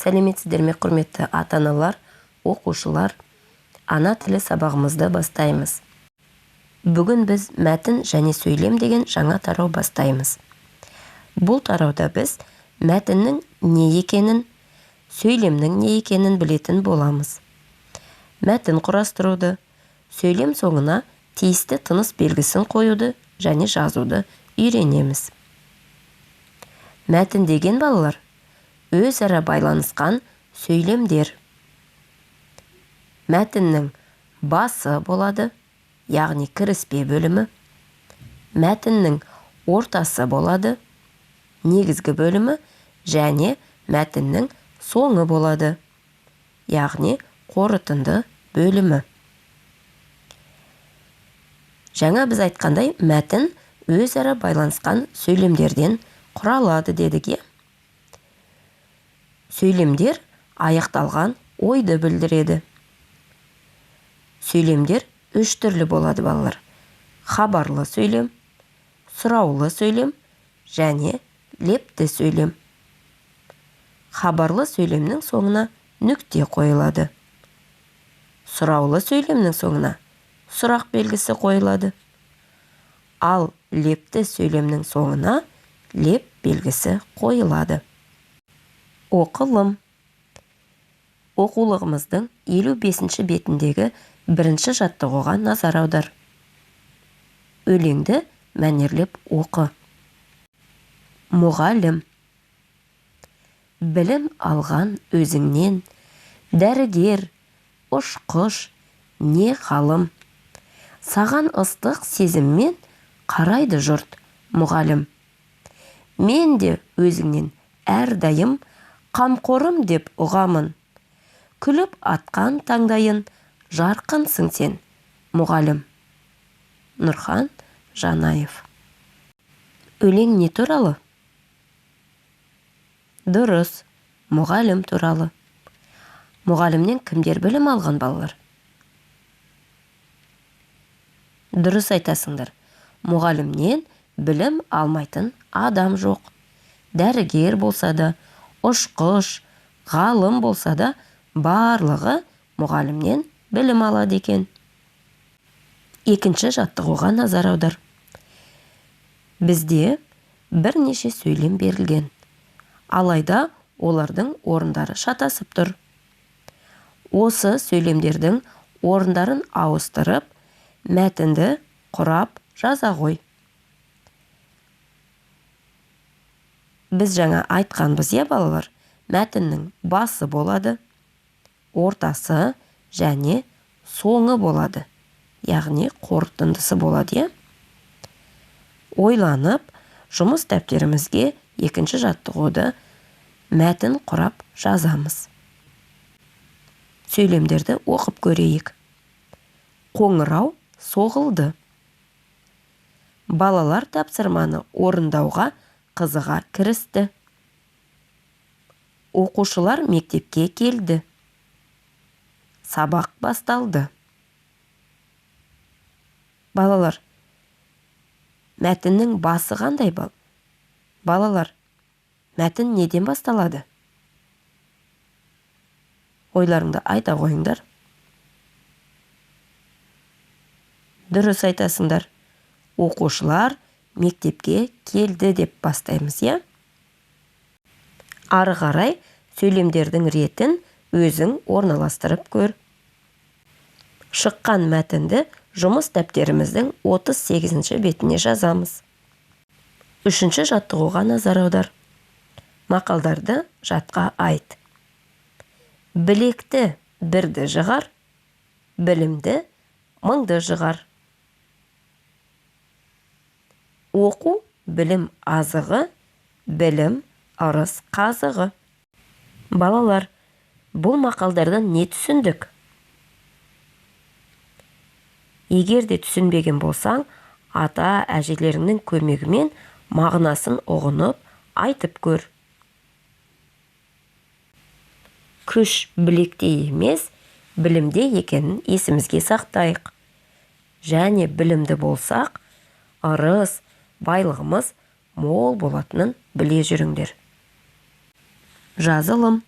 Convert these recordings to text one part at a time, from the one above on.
Сәлеметсіздер ме, құрметті ата-аналар, оқушылар! Ана тілі сабағымызды бастаймыз. Бүгін біз мәтін және сөйлем деген жаңа тарау бастаймыз. Бұл тарауда біз мәтіннің не екенін, сөйлемнің не екенін білетін боламыз. Мәтін құрастыруды, сөйлем соңына тиісті тыныс белгісін қоюды және жазуды үйренеміз. Мәтін деген, балалар, өзара байланысқан сөйлемдер. Мәтіннің басы болады, яғни кіріспе бөлімі. Мәтіннің ортасы болады, негізгі бөлімі, және мәтіннің соңы болады, яғни қорытынды бөлімі. Жаңа біз айтқандай, мәтін өзара байланысқан сөйлемдерден құралады дедік, иә. Сөйлемдер аяқталған ойды білдіреді. Сөйлемдер үш түрлі болады, балалар: хабарлы сөйлем, сұраулы сөйлем және лепті сөйлем. Хабарлы сөйлемнің соңына нүкте қойылады, сұраулы сөйлемнің соңына сұрақ белгісі қойылады, ал лепті сөйлемнің соңына леп белгісі қойылады. Оқылым. Оқулығымыздың 55-ші бетіндегі бірінші жаттығуға назар аудар. Өлеңді мәнерлеп оқы. Мұғалім. Білім алған өзіңнен дәрігер, ұшқыш не ғалым. Саған ыстық сезіммен қарайды жұрт, мұғалім. Мен де өзіңнен әрдайым қамқорым деп ұғамын. Күліп атқан таңдайын, жарқынсың сен, мұғалім. Нұрхан Жанаев. Өлең не туралы? Дұрыс, мұғалім туралы. Мұғалімнен кімдер білім алған, балалар? Дұрыс айтасыңдар. Мұғалімнен білім алмайтын адам жоқ. Дәрігер болса да, ұшқыш, ғалым болса да, барлығы мұғалімнен білім алады екен. Екінші жаттығуға назар аудар. Бізде бірнеше сөйлем берілген. Алайда олардың орындары шатасып тұр. Осы сөйлемдердің орындарын ауыстырып, мәтінді құрап жаза ғой. Біз жаңа айтқанбыз, иә, балалар, мәтіннің басы болады, ортасы және соңы болады, яғни қорытындысы болады, иә. Ойланып, жұмыс дәптерімізге екінші жаттығуды мәтін құрап жазамыз. Сөйлемдерді оқып көрейік. Қоңырау соғылды. Балалар тапсырманы орындауға қызыға кірісті. Оқушылар мектепке келді. Сабақ басталды. Балалар, мәтіннің басы қандай? Балалар, мәтін неден басталады? Ойларыңды айта қойыңдар. Дұрыс айтасыңдар. Оқушылар мектепке келді деп бастаймыз, иә? Ары қарай сөйлемдердің ретін өзің орналастырып көр. Шыққан мәтінді жұмыс дәптеріміздің 38-ші бетіне жазамыз. Үшінші жаттығуға назар аудар. Мақалдарды жатқа айт. Білекті бірді жығар, білімді мыңды жығар. Оқу білім азығы, білім ырыс қазығы. Балалар, бұл мақалдардан не түсіндік? Егер де түсінбеген болсаң, ата әжелеріңнің көмегімен мағынасын ұғынып, айтып көр. Күш білекте емес, білімде екенін есімізге сақтайық. Және білімді болсақ, ырыс, байлығымыз мол болатынын біле жүріңдер. Жазылым.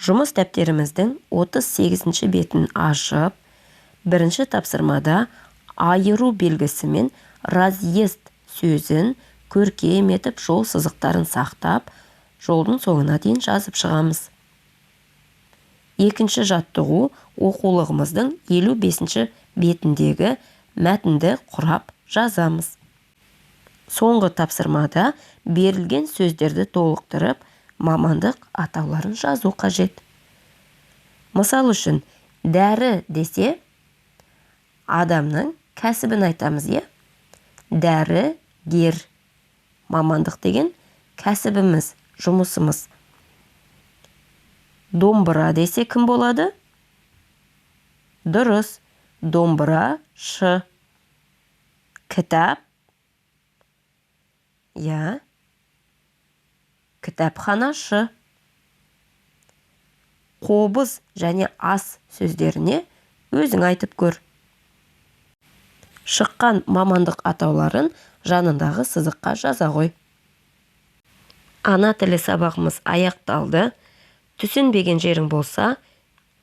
Жұмыс дәптеріміздің 38-ші бетін ашып, бірінші тапсырмада айыру белгісімен «разъезд» сөзін көркем етіп, жол сызықтарын сақтап, жолдың соңына дейін жазып шығамыз. Екінші жаттығу: оқулығымыздың 55-ші бетіндегі мәтінді құрап жазамыз. Соңғы тапсырмада берілген сөздерді толықтырып, мамандық атауларын жазу қажет. Мысал үшін, дәрі десе, адамның кәсібін айтамыз, иә? Дәрігер. Мамандық деген кәсібіміз, жұмысымыз. Домбыра десе, кім болады? Дұрыс, домбырашы. Кітап, иә, кітапханашы. Қобыз және ас сөздеріне өзің айтып көр. Шыққан мамандық атауларын жанындағы сызыққа жаза ғой. Ана тілі сабағымыз аяқталды. Түсінбеген жерің болса,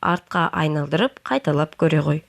артқа айналдырып, қайталап көре ғой.